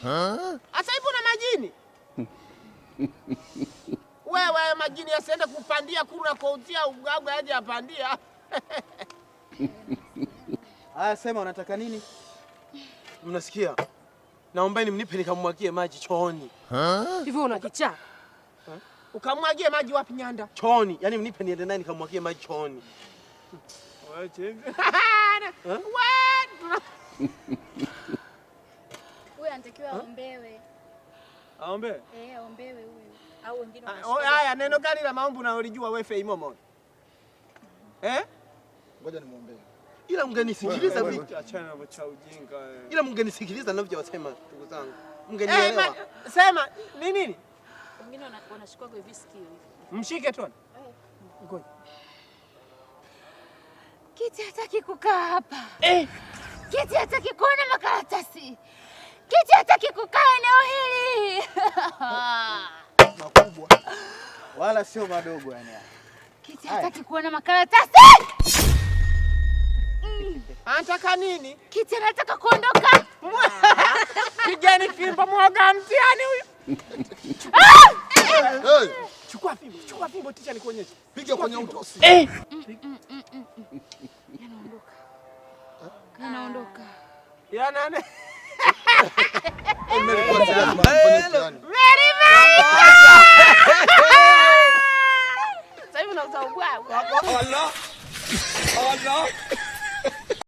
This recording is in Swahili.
Sasa hivi una majini? Wewe majini yasiende kupandia kura kuuzia ugaga aje apandia. Haya, sema unataka nini? Mnasikia? Naombeni mnipe nikamwagie maji chooni. Hivyo unakichaa? Ukamwagie maji wapi Nyanda? Chooni, yani mnipe niende naye nikamwagie maji chooni. Huyu anatakiwa aombewe. Aombe? Eh, aombewe huyu. Au wengine Haya, neno gani la maombi unaolijua wewe Fei Momo? Eh? Ngoja nimuombe. Ila mngenisikiliza vipi? Achana na cha ujinga. Ila mngenisikiliza ninavyosema ndugu zangu. Mngenielewa. Sema ni nini? Wengine wanashikwa kwa hivi sikio hivi. Mshike tu. Ngoja. Kiti hataki kukaa hapa. Kiti hataki kuona makaratasi. Kiti hataki kukaa eneo hili. Makubwa. Wala sio madogo yani. Kiti hataki kuona makaratasi. Anataka nini? Kiti anataka kuondoka. Pigeni fimbo mwoga mtihani huyu. Chukua fimbo, chukua fimbo ticha nikuonyeshe. Piga kwenye utosi. Yanaondoka. Yanaondoka. Ya nane.